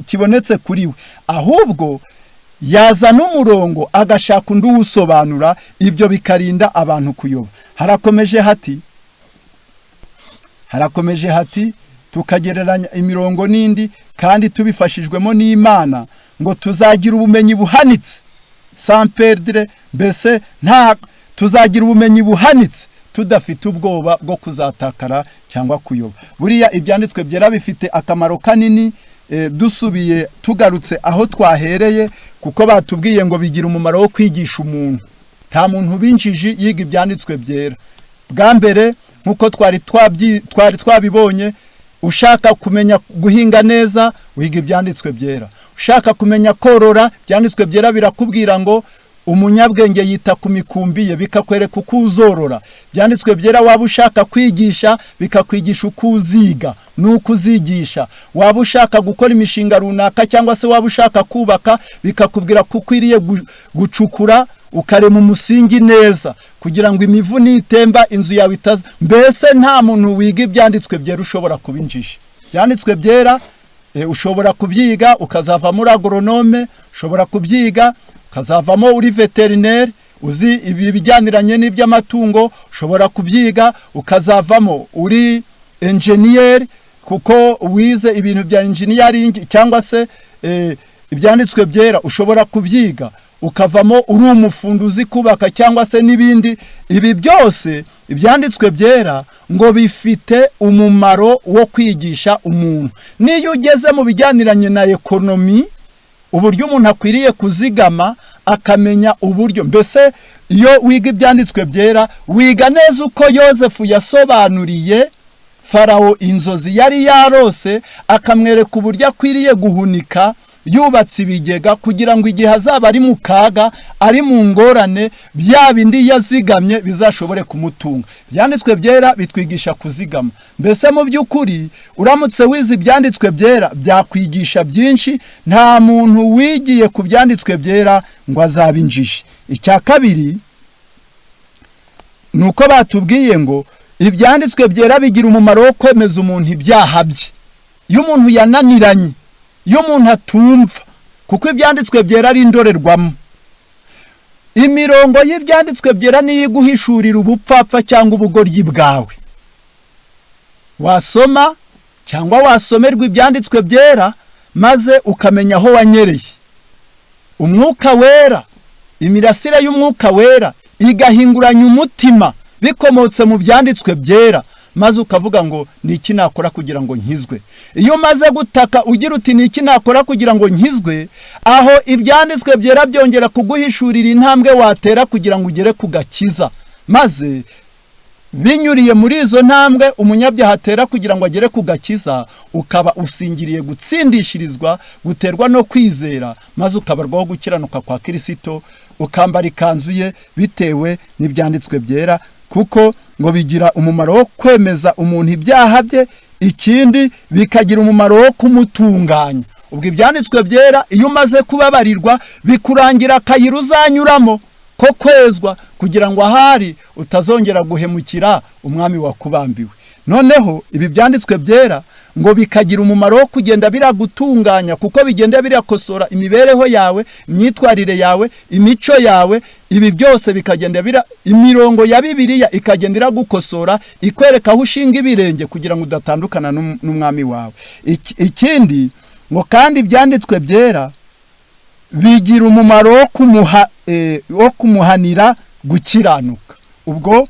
kibonetse kuri we, ahubwo yazana umurongo agashaka undi uwusobanura. Ibyo bikarinda abantu kuyoba. Harakomeje hati tukagereranya imirongo n'indi kandi tubifashijwemo n'Imana, ngo tuzagira ubumenyi buhanitse sans perdre, mbese nta tuzagira ubumenyi buhanitse tudafite ubwoba bwo kuzatakara cyangwa kuyoba. Buriya ibyanditswe byera bifite akamaro kanini. Dusubiye, tugarutse aho twahereye, kuko batubwiye ngo bigira umumaro wo kwigisha umuntu. Nta muntu ubinjiji yiga ibyanditswe byera. Bwa mbere, nk'uko twari twabibonye, ushaka kumenya guhinga neza, wiga ibyanditswe byera. Ushaka kumenya korora, ibyanditswe byera birakubwira ngo umunyabwenge yita ku mikumbi ye, bikakwereka uko uzorora. Byanditswe byera, waba ushaka kwigisha, bikakwigisha uko uziga n'uko uzigisha. Waba ushaka gukora imishinga runaka, cyangwa se waba ushaka kubaka, bikakubwira ko ukwiriye gucukura, ukarema umusingi neza, kugira ngo imivu nitemba inzu yawe itaza. Mbese nta muntu wiga ibyanditswe byera ushobora kuba injiji. Ibyanditswe byera ushobora kubyiga ukazavamo uri agronome, ushobora kubyiga ukazavamo uri veterineri, uzi ibi bijyaniranye n'iby'amatungo, ushobora kubyiga ukazavamo uri enjeniyeri, kuko wize ibintu bya engineering, cyangwa se ibyanditswe byera ushobora kubyiga ukavamo uri umufundi uzi kubaka, cyangwa se n'ibindi. Ibi byose, ibyanditswe byera ngo bifite umumaro wo kwigisha umuntu. N'iyo ugeze mu bijyaniranye na économie, uburyo umuntu akwiriye kuzigama, akamenya uburyo, mbese iyo wiga ibyanditswe byera, wiga neza uko Yosefu yasobanuriye Farawo inzozi yari yarose, akamwereka uburyo akwiriye guhunika yubatse ibigega, kugira ngo igihe azaba ari mu kaga, ari mu ngorane, bya bindi yazigamye bizashobore kumutunga. Ibyanditswe byera bitwigisha kuzigama. Mbese mu by'ukuri, uramutse wize ibyanditswe byera, byakwigisha byinshi. Nta muntu wigiye ku byanditswe byera ngo azabe injiji. Icya kabiri, Ni uko batubwiye ngo ibyanditswe byera bigira umumaro wo kwemeza umuntu ibyaha bye. Iyo umuntu yananiranye, iyo umuntu atumva, kuko ibyanditswe byera ari indorerwamo, imirongo y'ibyanditswe byera niyo iguhishurira ubupfapfa cyangwa ubugoryi bwawe. Wasoma cyangwa wasomerwa ibyanditswe byera, maze ukamenya aho wanyereye. Umwuka Wera, imirasire y'Umwuka Wera igahinguranya umutima bikomotse mu byanditswe byera, maze ukavuga ngo: "Ni iki nakora kugira ngo nkizwe?" Iyo umaze gutaka ugira uti: "Ni iki nakora kugira ngo nkizwe?", aho ibyanditswe byera byongera kuguhishurira intambwe watera kugira ngo ugere ku gakiza. Maze binyuriye muri izo ntambwe umunyabyaha atera kugira ngo agere ku gakiza, ukaba usingiriye gutsindishirizwa guterwa no kwizera, maze ukabarwaho gukiranuka kwa Kirisito, ukambara ikanzu ye bitewe n'ibyanditswe byera. Kuko ngo bigira umumaro wo kwemeza umuntu ibyaha bye, ikindi bikagira umumaro wo kumutunganya. Ubwo ibyanditswe byera, iyo umaze kubabarirwa, bikurangira akayira uzanyuramo ko kwezwa, kugira ngo ahari utazongera guhemukira Umwami wakubambiwe. Noneho ibi byanditswe byera ngo bikagira umumaro wo kugenda biragutunganya, kuko bigenda birakosora imibereho yawe, imyitwarire yawe, imico yawe. Ibi byose bikagenda bira, imirongo ya Bibiliya ikagenda iragukosora, ikwereka aho ushinga ibirenge kugira ngo udatandukana n'Umwami wawe. Ikindi ngo kandi ibyanditswe byera bigira umumaro wo kumuhanira gukiranuka. Ubwo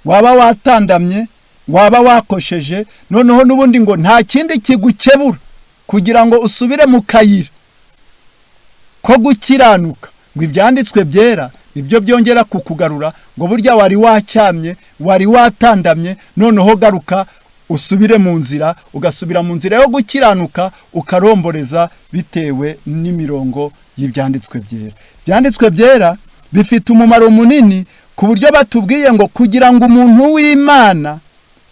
waba watandamye, waba wakosheje, noneho n'ubundi ngo nta kindi kigukebura kugira ngo usubire mu kayira ko gukiranuka, ngo ibyanditswe byera nibyo byongera kukugarura, ngo burya wari wacyamye, wari watandamye, noneho garuka usubire mu nzira. Ugasubira mu nzira yo gukiranuka, ukaromboreza bitewe n'imirongo y'ibyanditswe byera. Ibyanditswe byera bifite umumaro munini, ku buryo batubwiye ngo kugira ngo umuntu w'Imana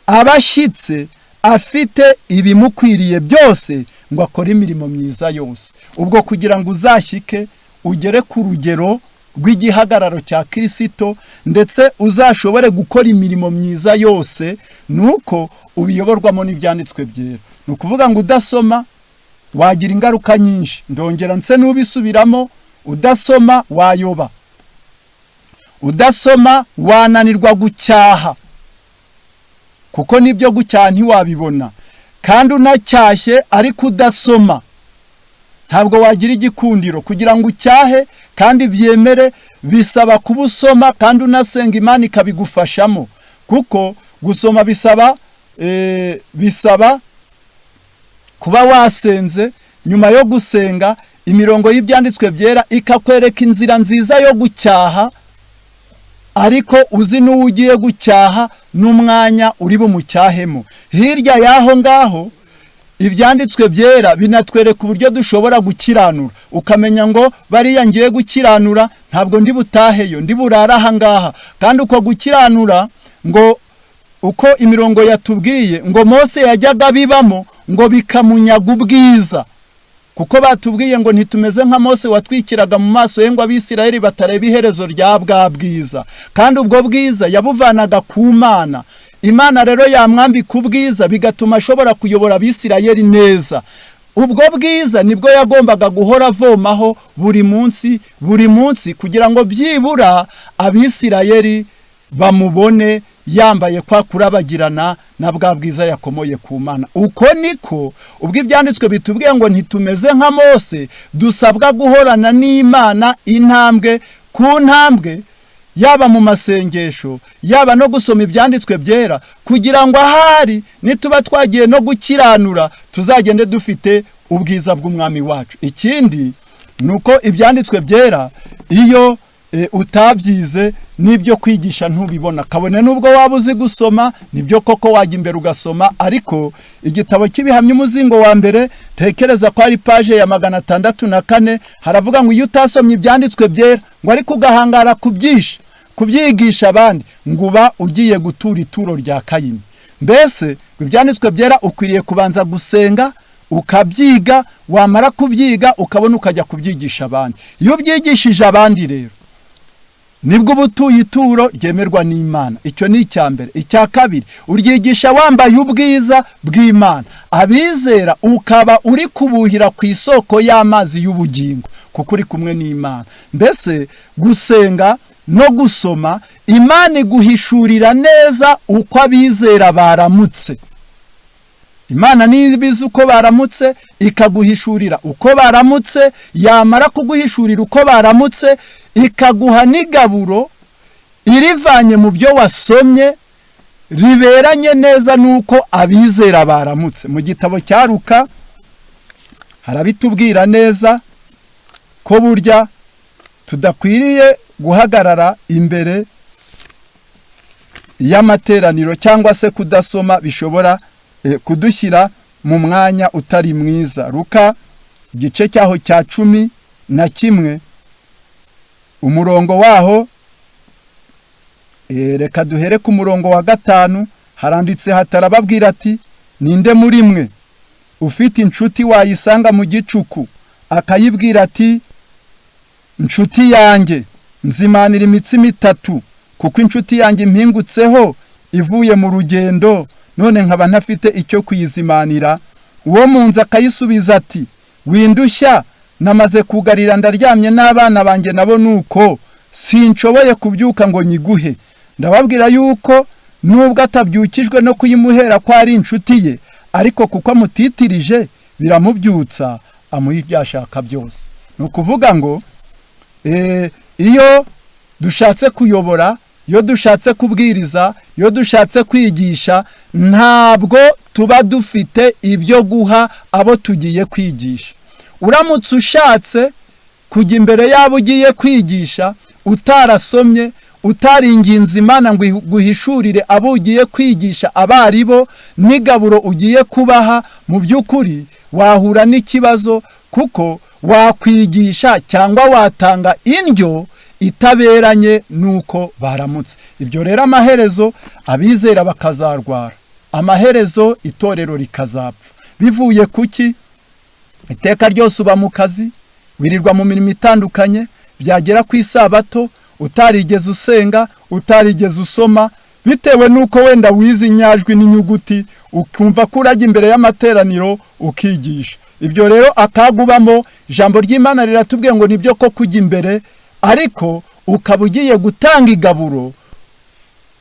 aba ashyitse, afite ibimukwiriye byose, ngo akore imirimo myiza yose. Ubwo kugira ngo uzashyike, ugere ku rugero rw'igihagararo cya Kirisito, ndetse uzashobore gukora imirimo myiza yose, ni uko ubiyoborwamo n'ibyanditswe byera. Ni ukuvuga ngo udasoma wagira ingaruka nyinshi. Ndongera nse n'ubisubiramo: udasoma wayoba, udasoma wananirwa gucyaha, kuko nibyo gucyaha ntiwabibona. Kandi unacyashye ariko udasoma, ntabwo wagira igikundiro kugira ngo ucyahe kandi byemere. Bisaba kuba usoma kandi unasenga, Imana ikabigufashamo, kuko gusoma bisaba kuba wasenze. Nyuma yo gusenga, imirongo y'ibyanditswe byera ikakwereka inzira nziza yo gucyaha, ariko uzi n'uwo ugiye gucyaha n'umwanya uri bumucyahemo. Hirya y'aho ngaho, ibyanditswe byera binatwereka uburyo dushobora gukiranura, ukamenya ngo bariya ngiye gukiranura ntabwo ndi butaheyo, ndi burare aha ngaha. Kandi uko gukiranura, ngo uko imirongo yatubwiye, ngo Mose yajyaga bibamo, ngo bikamunyaga ubwiza, kuko batubwiye ngo ntitumeze nka Mose watwikiraga mu maso ye ngo Abisirayeli batareba iherezo rya bwa bwiza. Kandi ubwo bwiza yabuvanaga ku Mana. Imana rero yamwambika ubwiza, bigatuma ashobora kuyobora Abisirayeli neza. Ubwo bwiza nibwo yagombaga guhora avomaho buri munsi, buri munsi, kugira ngo byibura Abisirayeli bamubone yambaye kwa kurabagirana na bwa bwiza yakomoye ku Mana. Uko niko ubwo ibyanditswe bitubwiye ngo ntitumeze nka Mose, dusabwa guhorana n'Imana intambwe ku ntambwe, yaba mu masengesho, yaba no gusoma ibyanditswe byera, kugira ngo ahari nituba twagiye no gukiranura tuzagende dufite ubwiza bw'Umwami wacu. Ikindi ni uko ibyanditswe byera, iyo utabyize, n'ibyo kwigisha ntubibona, kabone n'ubwo waba uzi gusoma. Nibyo koko wajya imbere ugasoma, ariko igitabo cy'Ibihamya, umuzingo wa mbere, tekereza ko ari paje ya 604, haravuga ngo iyo utasomye ibyanditswe byera, ngo ariko ugahangara kubyisha kubyigisha abandi, ngo uba ugiye gutura ituro rya Kayini. Mbese ngo ibyanditswe byera ukwiriye kubanza gusenga, ukabyiga, wamara kubyiga ukabona ukajya kubyigisha abandi. Iyo ubyigishije abandi rero Nibwo uba utuye ituro ryemerwa n'Imana. Icyo ni icya mbere. Icya kabiri, uryigisha wambaye ubwiza bw'Imana. Abizera ukaba uri kubuhira ku isoko y'amazi y'ubugingo, kuko uri kumwe n'Imana. Mbese gusenga no gusoma, Imana iguhishurira neza uko abizera baramutse. Imana niba izi uko baramutse, ikaguhishurira uko baramutse. Yamara kuguhishurira uko baramutse, ikaguha n'igaburo irivanye mu byo wasomye, riberanye neza n'uko abizera baramutse. Mu gitabo cya Luka harabitubwira neza ko burya tudakwiriye guhagarara imbere y'amateraniro, cyangwa se kudasoma bishobora kudushyira mu mwanya utari mwiza. Luka igice cyaho cya 11, umurongo waho, reka duhere ku murongo wa 5. Haranditse hatarababwira ati: "Ninde muri mwe ufite inshuti wayisanga mu gicuku, akayibwira ati: 'Nshuti yanjye, nzimanira imitsima itatu, kuko inshuti yanjye impingutseho ivuye mu rugendo, none nkaba ntafite icyo kuyizimanira?' Uwo mu nzu akayisubiza ati: 'Windushya, namaze kugarira, ndaryamye, n'abana banjye nabo nuko, sinshoboye kubyuka ngo nyiguhe.' Ndababwira yuko nubwo atabyukijwe no kuyimuhera ko ari inshuti ye, ariko kuko amutitirije biramubyutsa, amuha ibyo ashaka byose." Ni ukuvuga ngo iyo dushatse kuyobora, iyo dushatse kubwiriza, iyo dushatse kwigisha, ntabwo tuba dufite ibyo guha abo tugiye kwigisha. Uramutse ushatse kujya imbere y'abo ugiye kwigisha utarasomye, utaringinze Imana ngo iguhishurire abo ugiye kwigisha abaribo n'igaburo ugiye kubaha, mu by'ukuri wahura n'ikibazo, kuko wakwigisha cyangwa watanga indyo itaberanye n'uko baramutse. Ibyo rero, amaherezo abizera bakazarwara, amaherezo itorero rikazapfa. Bivuye kuki? Iteka ryose uba mu kazi, wirirwa mu mirimo itandukanye, byagera ku isabato utarigeze usenga, utarigeze usoma, bitewe n'uko wenda wize inyajwi n'inyuguti, ukumva ko urajya imbere y'amateraniro ukigisha. Ibyo rero akagubamo. Ijambo ry'Imana riratubwiye ngo nibyo ko kujya imbere, ariko ukaba ugiye gutanga igaburo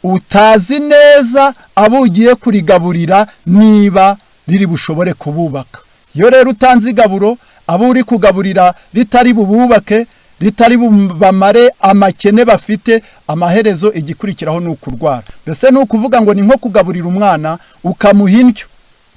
utazi neza abo ugiye kurigaburira niba riri bushobore kububaka. Iyo rero utanze igaburo abo uri kugaburira ritari bububake, ritari bamare amakene bafite, amaherezo igikurikiraho ni ukurwara. Mbese ni ukuvuga ngo ni nko kugaburira umwana, ukamuha indyo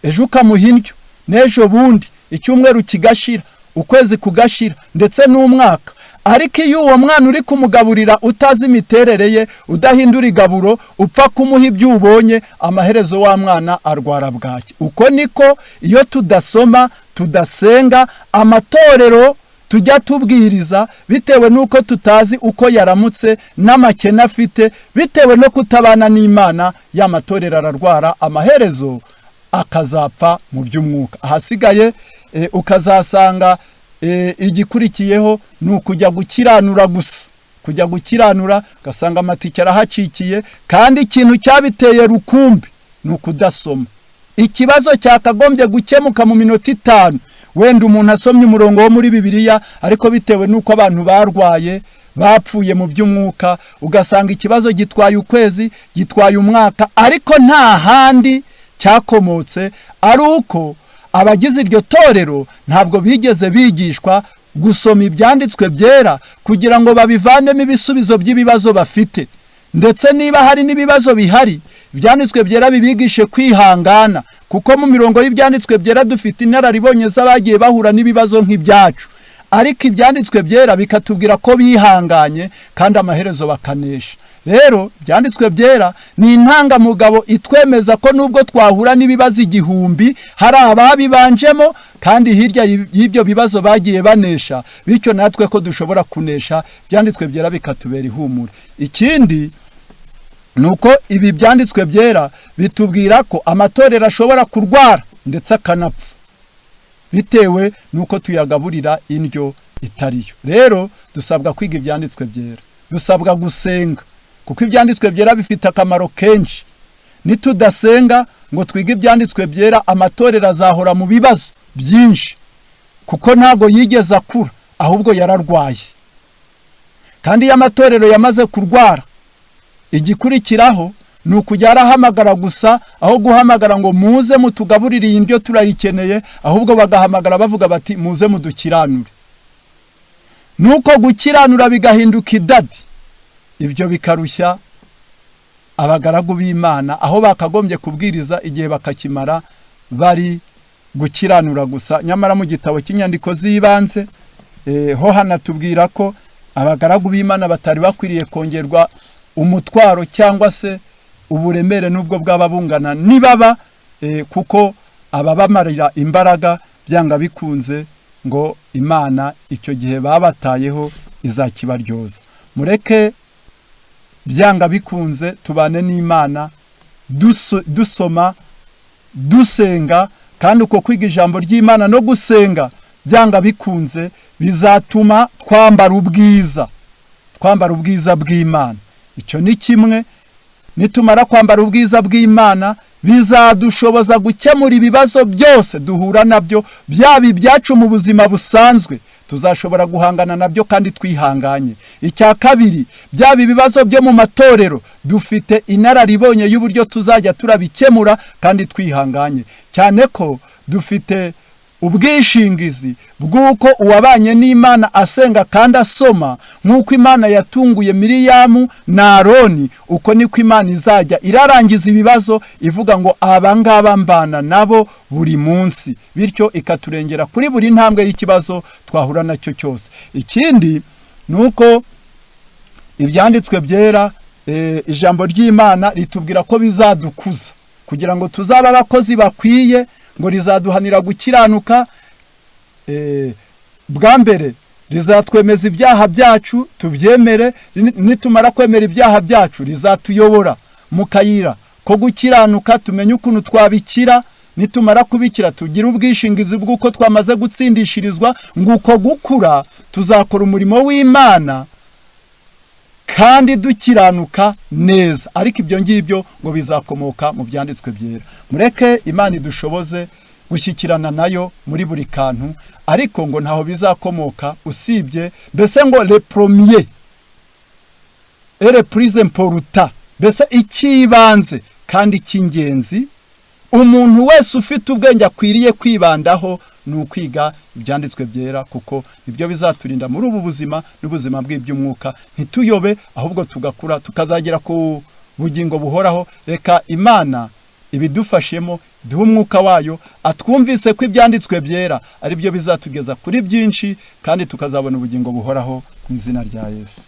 ejo, ukamuha indyo n'ejo bundi, icyumweru kigashira, ukwezi kugashira, ndetse n'umwaka. Ariko iyo uwo mwana uri kumugaburira utazi imiterere ye, udahindura igaburo, upfa kumuha ibyo ubonye, amaherezo wa mwana arwara bwaki. Uko niko iyo tudasoma, tudasenga, amatorero tujya tubwiriza, bitewe n'uko tutazi uko yaramutse n'amakene afite, bitewe no kutabana n'Imana, ya matorero ararwara, amaherezo akazapfa mu by'umwuka. Ahasigaye ukazasanga igikurikiyeho ni ukujya gukiranura gusa, kujya gukiranura, ugasanga amatike arahacikiye, kandi ikintu cyabiteye rukumbi ni ukudasoma. Ikibazo cyakagombye gukemuka mu minota 5, wenda umuntu asomye umurongo wo muri Bibiliya, ariko bitewe n'uko abantu barwaye, bapfuye mu by'umwuka, ugasanga ikibazo gitwaye ukwezi, gitwaye umwaka, ariko nta handi cyakomotse, ari uko abagize iryo torero ntabwo bigeze bigishwa gusoma ibyanditswe byera kugira ngo babivanemo ibisubizo by'ibibazo bafite. Ndetse niba hari n'ibibazo bihari, ibyanditswe byera bibigishe kwihangana, kuko mu mirongo y'ibyanditswe byera dufite inararibonye z'abagiye bahura n'ibibazo nk'ibyacu, ariko ibyanditswe byera bikatubwira ko bihanganye kandi amaherezo bakanesha. Rero ibyanditswe byera ni intangamugabo itwemeza ko nubwo twahura n'ibibazo 1000, hari ababibanjemo, kandi hirya y'ibyo bibazo bagiye banesha, bityo natwe ko dushobora kunesha. Ibyanditswe byera bikatubera ihumure. Ikindi ni uko ibi byanditswe byera bitubwira ko amatorero ashobora kurwara ndetse akanapfa bitewe n'uko tuyagaburira indyo itariyo. Rero dusabwa kwiga ibyanditswe byera, Dusabwa gusenga kuko ibyanditswe byera bifite akamaro kenshi. Nitudasenga ngo twige ibyanditswe byera, amatorero azahora mu bibazo byinshi, kuko ntabwo yigeze akura, ahubwo yararwaye. Kandi iyo amatorero yamaze kurwara, igikurikiraho ni ukujya arahamagara gusa, aho guhamagara ngo muze mutugaburire iyi ndyo turayikeneye, ahubwo bagahamagara bavuga bati muze mudukiranure. Nuko gukiranura bigahinduka idadi, ibyo bikarushya abagaragu b'Imana, aho bakagombye kubwiriza igihe bakakimara bari gukiranura gusa. Nyamara mu gitabo cy'inyandiko z'ibanze ho hanatubwira ko abagaragu b'Imana batari bakwiriye kongerwa umutwaro cyangwa se uburemere n'ubwo bwaba bungana nibaba, kuko ababamarira imbaraga byanga bikunze ngo Imana icyo gihe babatayeho izakibaryoza. Mureke byanga bikunze tubane n'Imana dusoma, dusenga, kandi uko kwiga ijambo ry'Imana no gusenga byanga bikunze bizatuma twambara ubwiza, twambara ubwiza bw'Imana. Icyo ni kimwe. Nitumara kwambara ubwiza bw'Imana, bizadushoboza gukemura ibibazo byose duhura nabyo, byaba ibyacu mu buzima busanzwe, tuzashobora guhangana nabyo kandi twihanganye. Icya kabiri, byaba ibibazo byo mu matorero, dufite inararibonye y'uburyo tuzajya turabikemura kandi twihanganye, cyane ko dufite ubwishingizi bw'uko uwabanye n'Imana asenga kandi asoma, nk'uko Imana yatunguye Miriyamu na Aroni, uko niko Imana izajya irarangiza ibibazo ivuga ngo aba ngaba mbana nabo buri munsi, bityo ikaturengera kuri buri ntambwe y'ikibazo twahura nacyo cyose. Ikindi ni uko ibyanditswe byera, ijambo ry'Imana ritubwira ko bizadukuza kugira ngo tuzabe abakozi bakwiye, ngo rizaduhanira gukiranuka. Bwa mbere rizatwemeza ibyaha byacu tubyemere, nitumara kwemera ibyaha byacu rizatuyobora mu kayira ko gukiranuka, tumenye ukuntu twabikira. Nitumara kubikira, tugire ubwishingizi bw'uko twamaze gutsindishirizwa, ngo uko gukura tuzakora umurimo w'Imana kandi dukiranuka neza. Ariko ibyo ngibyo ngo bizakomoka mu byanditswe byera. Mureke Imana idushoboze gushyikirana nayo muri buri kantu, ariko ngo ntaho bizakomoka usibye mbese ngo le premier et le plus important, mbese icy'ibanze kandi cy'ingenzi umuntu wese ufite ubwenge akwiriye kwibandaho ni ukwiga ibyanditswe byera, kuko ibyo bizaturinda muri ubu buzima n'ubuzima bw'iby'umwuka, ntituyobe, ahubwo tugakura tukazagera ku bugingo buhoraho. Reka Imana ibidufashemo, duhe umwuka wayo atwumvise ko ibyanditswe byera ari byo bizatugeza kuri byinshi kandi tukazabona ubugingo buhoraho, mu izina rya Yesu.